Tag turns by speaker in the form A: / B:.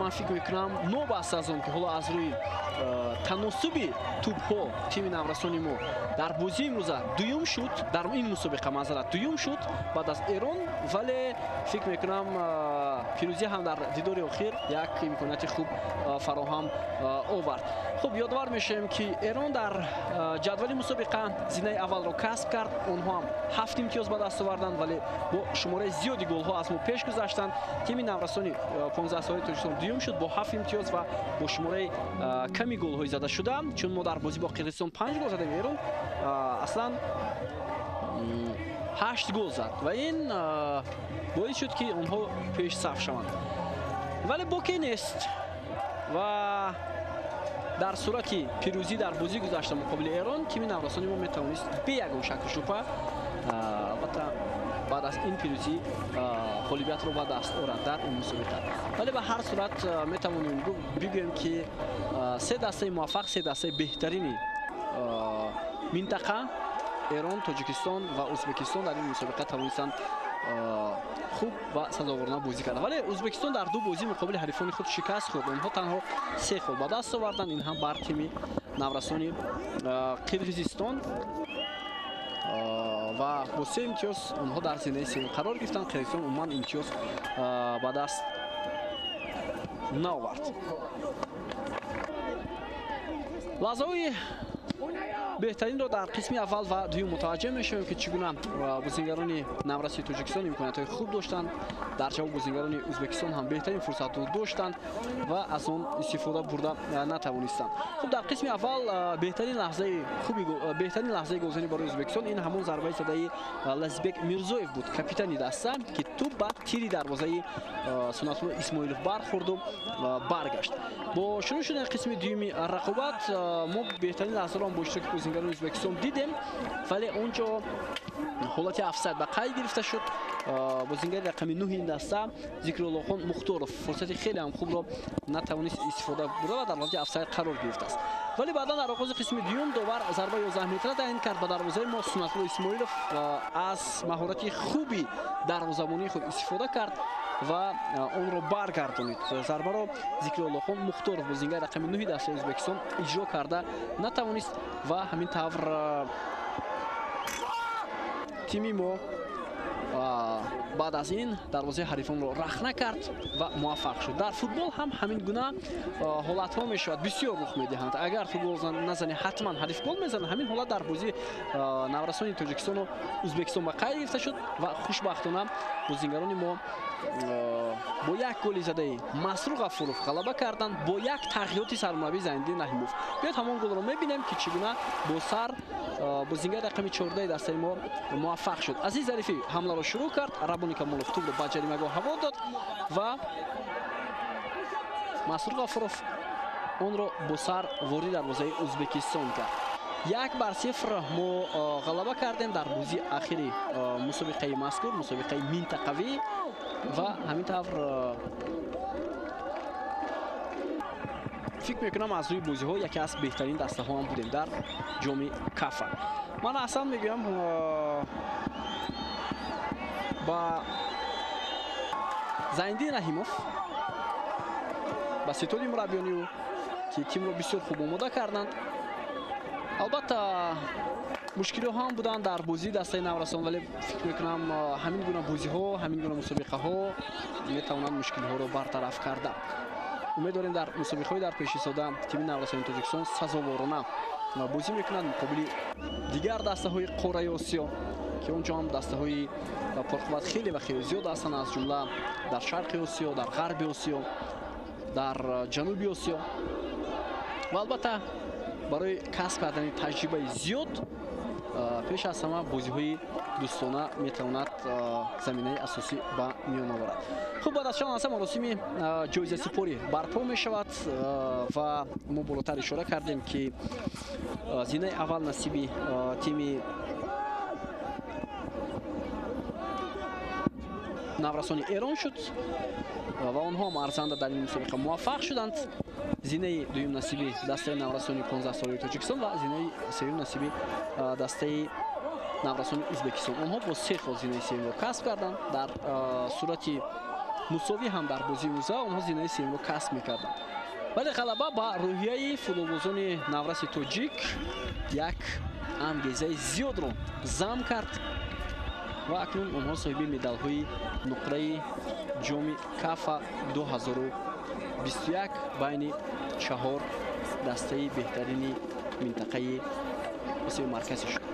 A: Ман фикр мекунам, новобаста аз он ки ҳоло аз рӯи таносуби тӯбҳо тими наврасони мо дар бозии имрӯза дуюм шуд, дар ин мусобиқа, маъзарат, дуюм шуд баъд аз Эрон, вале фикр мекунам, пирӯзӣ ҳам дар дидори охир як имконияти хуб фароҳам овард. Хуб, ёдовар мешавем, ки Эрон дар ҷадвали мусобиқа зинаи аввалро касб кард. Онҳо ҳам 7 имтиёз ба даст оварданд, вале бо шумораи зиёди голҳо аз мо пеш гузаштанд. Тими наврасони 15-солаи Тоҷикистон дуюм шуд бо 7 имтиёз ва бо шумораи ками голҳои зада шуда, чун мо дар бозӣ бо Қирғизистон 5 гол задем, Эрон аслан 8 гол зад ва ин боис шуд, ки онҳо пешсаф шаванд. Вале боке нест ва дар сурати пирӯзӣ дар бозӣ гузашта муқобили Эрон, тими наврасони мо метавонист бе ягон шаку шубҳа, албатта, баъд аз ин пирӯзӣ ғолибиятро ба даст орад дар ин мусобиқа. Вале ба ҳар сурат метавонем бигӯем, ки се дастаи муваффақ, се дастаи беҳтарини минтақа, Эрон, Тоҷикистон ва Ӯзбекистон, дар ин мусобиқа тавонистанд хуб ва сазоворона бозӣ карданд. Вале Ӯзбекистон дар ду бозӣ муқобили ҳарифони худ шикаст хӯрд. Онҳо танҳо се хол ба даст оварданд, ин ҳам бар тими наврасони Қирғизистон, ва бо се имтиёз онҳо дар зинаи сеюм қарор гирифтанд. Қирғизистон умуман имтиёз ба даст наовард. Лаҳзаҳои беҳтаринро дар қисми аввал ва дуюм мутаваҷҷеҳ мешавем, ки чӣ гуна бозингарони навраси Тоҷикистон имкониятҳои хуб доштанд. Дар ҷавоб бозингарони Ӯзбекистон ҳам беҳтарин фурсатро доштанд ва аз он истифода бурда натавонистанд. Хуб, дар қисми аввал беҳтарин лаҳзаи хуби, беҳтарин лаҳзаи голзанӣ барои Ӯзбекистон ин ҳамон зарбаи задаи Лазизбек Мирзоев буд, капитани даста, ки тӯб ба тири дарвозаи Сунатулло Исмоилов бархӯрду баргашт. Бо шурӯъ шудани қисми дуюми рақобат мо беҳтарин лаҳзаро бо иштироки бозингарони Ӯзбекистон дидем, вале он ҷо ҳолати офсайд ба қайд гирифта шуд. Бозингари рақами 9 ин даста Зикруллохон Мухторов фурсати хеле ҳам хубро натавонист истифода бурда ва дар ҳолати офсайд қарор гирифтааст. Вале баъдан дар оғози қисми дуюм довар зарбаи 11 метра таъин кард ба дарвозаи мо. Сунатулло Исмоилов аз маҳорати хуби дарвозабонии худ истифода кард ва онро баргардонид. Зарбаро Зикруллохон Мухторов, бозингари рақами 9 дастаи Ӯзбекистон, иҷро карда натавонист ва ҳамин тавр тими мо баъд аз ин дарвозаи ҳарифонро рахна кард ва муваффақ шуд. Дар футбол ҳам ҳамин гуна ҳолатҳо мешавад, бисёр рух медиҳанд. Агар ту гол назанӣ, ҳатман ҳариф гол мезанад. Ҳамин ҳолат дар бозии наврасони Тоҷикистону Ӯзбекистон ба қайд гирифта шуд ва хушбахтона бозингарони мо бо як голи задаи Масрур Ғафуров ғалаба карданд бо як тағйироти сармураббӣ Зайниддин Раҳимов. Биёед, ҳамон голро мебинем, ки чӣ гуна бо сар бозингари рақами 14 дастаи мо муваффақ шуд. Азиз Зарифӣ ҳамларо шурӯъ кард, Рабони Камолов тӯбро ба ҷаримагоҳ ҳаво дод ва Масрур Ғафуров онро бо сар ворид дарвозаи Ӯзбекистон кард. 1-0 мо ғалаба кардем дар бозии ахири мусобиқаи мазкур, мусобиқаи минтақавӣ, ва ҳамин тавр фикр мекунам, аз рӯи бозиҳо яке аз беҳтарин дастаҳо ҳам будем дар ҷоми Кафа. Ман аслан мегӯям ба Зайниддин Раҳимов, ба ситоди мураббиёни ӯ, ки тимро бисёр хуб омода карданд. Албатта, мушкилиҳо ҳам буданд дар бозии дастаи наврасон, вале фикр мекунам, ҳамин гуна бозиҳо, ҳамин гуна мусобиқаҳо метавонанд мушкилиҳоро бартараф карда. Умед дорем, дар мусобиқаҳои дар пеш истода тими наврасони Тоҷикистон сазоворона бозӣ мекунад муқобили дигар дастаҳои қораи Осиё, ки он ҷо ҳам дастаҳои пурқувват хеле ва хеле зиёд ҳастанд, аз ҷумла дар Шарқи Осиё, дар Ғарби Осиё, дар Ҷануби Осиё. Ва албатта, барои касб кардани таҷрибаи зиёд пеш аз ҳама бозиҳои дӯстона метавонад заминаи асосӣ ба миён оварад. Хуб, баъд аз чанд лаҳза маросими ҷоизасупорӣ барпо мешавад ва мо болотар ишора кардем, ки зинаи аввал насиби тими наврасони Эрон шуд ва онҳо ҳам арзанда дар ин мусобиқа муваффақ шуданд. Зинаи дуюм насиби дастаи наврасони 15-солаи Тоҷикистон ва зинаи сеюм насиби дастаи наврасони Ӯзбекистон. Онҳо бо се хол зинаи сеюмро касб карданд. Дар сурати Мусовӣ ҳам дар бозии имрӯза онҳо зинаи сеюмро касб мекарданд, вале ғалаба ба рӯҳияи футболбозони навраси тоҷик як ангезаи зиёдро зам кард ва акнун онҳо соҳиби медалҳои нуқраи ҷоми Кафа 2021 байни чаҳор дастаи беҳтарини минтақаи Осиёи Марказӣ шуд.